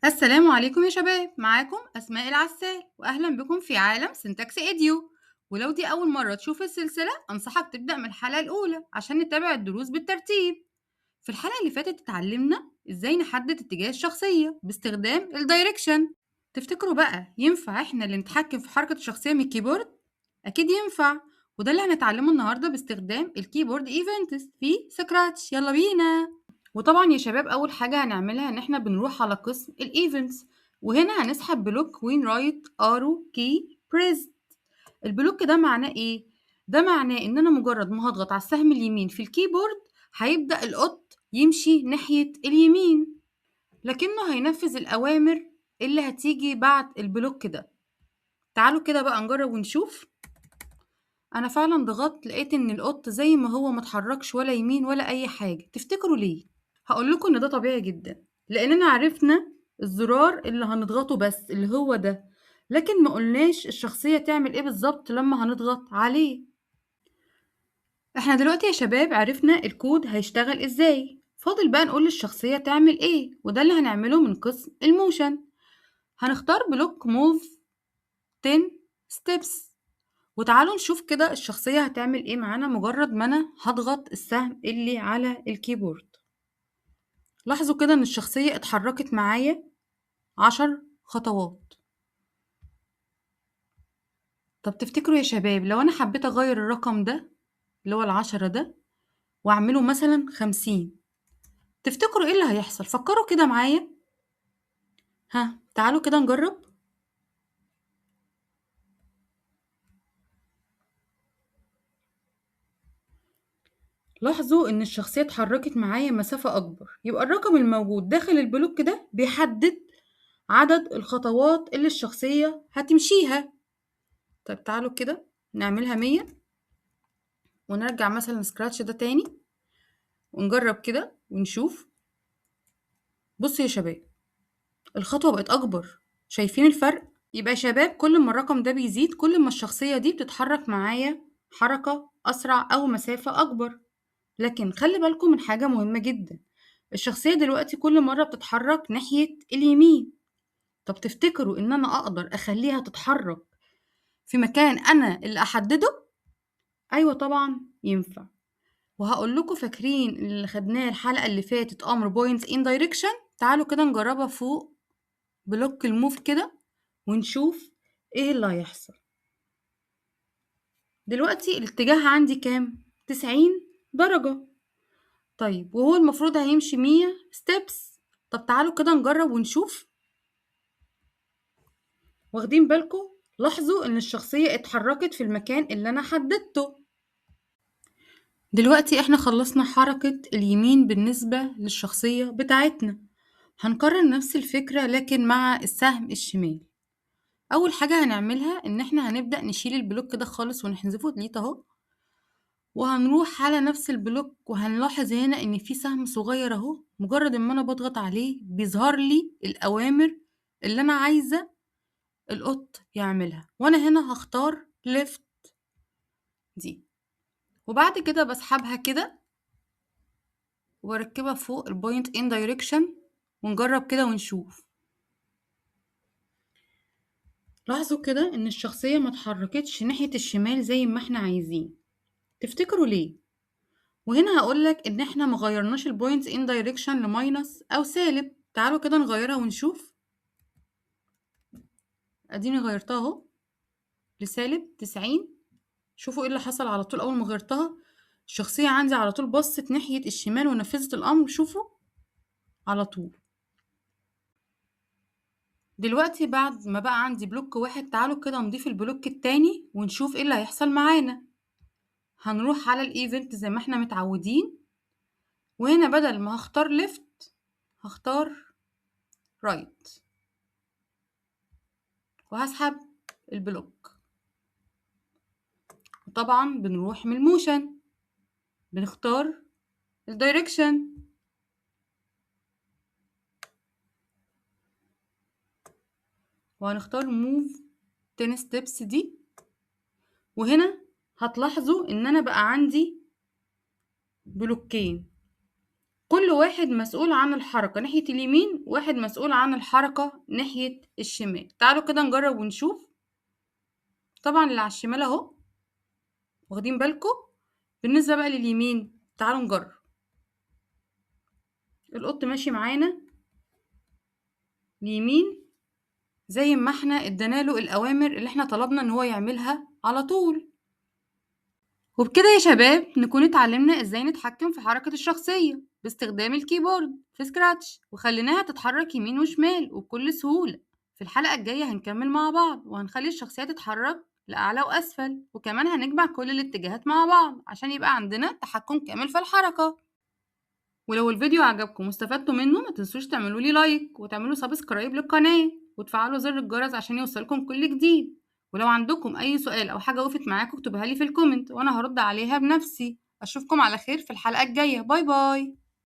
السلام عليكم يا شباب، معاكم أسماء العسال وأهلا بكم في عالم Syntax Edu. ولو دي أول مرة تشوف السلسلة أنصحك تبدأ من الحلقة الأولى عشان نتابع الدروس بالترتيب. في الحلقة اللي فاتت اتعلمنا إزاي نحدد اتجاه الشخصية باستخدام ال direction. تفتكروا بقى ينفع إحنا اللي نتحكم في حركة الشخصية من ال keyboard؟ أكيد ينفع، وده اللي هنتعلمه النهاردة باستخدام ال keyboard events في Scratch. يلا بينا. وطبعا يا شباب اول حاجة هنعملها ان احنا بنروح على قسم ال events، وهنا هنسحب block when right arrow key pressed. ال block ده معناه ايه؟ ده معناه ان انا مجرد ما هضغط على السهم اليمين في ال keyboard هيبدا القط يمشي ناحية اليمين، لكنه هينفذ الاوامر اللي هتيجي بعد ال block ده. تعالوا كده بقى نجرب ونشوف. انا فعلا ضغطت، لقيت ان القط زي ما هو ما اتحركش ولا يمين ولا اي حاجة. تفتكروا ليه؟ هقول لكم ان ده طبيعي جدا، لاننا عرفنا الزرار اللي هنضغطه بس اللي هو ده، لكن ما قلناش الشخصية تعمل ايه بالظبط لما هنضغط عليه. احنا دلوقتي يا شباب عرفنا الكود هيشتغل ازاي، فاضل بقى نقول للشخصية تعمل ايه، وده اللي هنعمله من قسم ال motion. هنختار block move 10 steps، وتعالوا نشوف كده الشخصية هتعمل ايه معانا مجرد ما انا هضغط السهم اللي على ال keyboard. لاحظوا كده ان الشخصية اتحركت معايا 10 خطوات. طب تفتكروا يا شباب لو انا حبيت اغير الرقم ده اللي هو 10 ده واعمله مثلا 50، تفتكروا ايه اللي هيحصل؟ فكروا كده معايا. ها تعالوا كده نجرب. لاحظوا ان الشخصية اتحركت معايا مسافة اكبر، يبقى الرقم الموجود داخل ال block ده بيحدد عدد الخطوات اللي الشخصية هتمشيها. طيب تعالوا كده نعملها 100 ونرجع مثلا Scratch ده تاني ونجرب كده ونشوف. بصوا يا شباب الخطوة بقت اكبر، شايفين الفرق؟ يبقى يا شباب كل ما الرقم ده بيزيد كل ما الشخصية دي بتتحرك معايا حركة اسرع او مسافة اكبر. لكن خلي بالكم من حاجة مهمة جدا، الشخصية دلوقتي كل مرة بتتحرك ناحية اليمين. طب تفتكروا ان انا اقدر اخليها تتحرك في مكان انا اللي احدده؟ ايوه طبعا ينفع. وهقول لكم فاكرين اللي خدناه الحلقة اللي فاتت امر points in direction؟ تعالوا كده نجربها فوق block ال move كده ونشوف ايه اللي هيحصل. دلوقتي الاتجاه عندي كام؟ 90 درجة. طيب وهو المفروض هيمشي 100 steps. طب تعالوا كده نجرب ونشوف. واخدين بالكم؟ لاحظوا ان الشخصية اتحركت في المكان اللي انا حددته. دلوقتي احنا خلصنا حركة اليمين بالنسبة للشخصية بتاعتنا. هنكرر نفس الفكرة لكن مع السهم الشمال. اول حاجة هنعملها ان احنا هنبدأ نشيل ال block ده خالص ونحذفه delete اهو، وهنروح على نفس ال block وهنلاحظ هنا ان في سهم صغير اهو، مجرد ان انا بضغط عليه بيظهر لي الاوامر اللي انا عايزه القط يعملها، وانا هنا هختار left دي، وبعد كده بسحبها كده واركبها فوق ال point in direction ونجرب كده ونشوف. لاحظوا كده ان الشخصية ما اتحركتش ناحية الشمال زي ما احنا عايزين. تفتكروا ليه؟ وهنا هقولك ان احنا ما غيرناش ال point in direction ل minus او سالب. تعالوا كده نغيرها ونشوف. اديني غيرتها اهو لسالب 90. شوفوا ايه اللي حصل على طول اول ما غيرتها، الشخصية عندي على طول بصت ناحية الشمال ونفذت الامر. شوفوا على طول. دلوقتي بعد ما بقى عندي block واحد، تعالوا كده نضيف ال block التاني ونشوف ايه اللي هيحصل معانا. هنروح على ال event زي ما احنا متعودين، وهنا بدل ما هختار left هختار right وهسحب ال block. وطبعا بنروح من ال motion بنختار ال direction، وهنختار move 10 steps دي. وهنا هتلاحظوا ان انا بقى عندي بلوكين، كل واحد مسؤول عن الحركة ناحية اليمين، واحد مسؤول عن الحركة ناحية الشمال. تعالوا كده نجرب ونشوف. طبعا اللي على الشمال اهو، واخدين بالكم؟ بالنسبة بقى لليمين تعالوا نجرب. القط ماشي معانا اليمين زي ما احنا ادينا له الاوامر اللي احنا طلبنا ان هو يعملها على طول. وبكده يا شباب نكون اتعلمنا ازاي نتحكم في حركة الشخصية باستخدام ال keyboard في Scratch، وخليناها تتحرك يمين وشمال وبكل سهولة. في الحلقة الجاية هنكمل مع بعض وهنخلي الشخصية تتحرك لأعلى وأسفل، وكمان هنجمع كل الاتجاهات مع بعض عشان يبقى عندنا تحكم كامل في الحركة. ولو الفيديو عجبكم واستفدتوا منه ما تنسوش تعملوا لي like وتعملوا subscribe للقناة وتفعلوا زر الجرس عشان يوصلكم كل جديد. ولو عندكم أي سؤال أو حاجة وقفت معاكم اكتبوها لي في ال comment وأنا هرد عليها بنفسي. أشوفكم على خير في الحلقة الجاية. bye bye.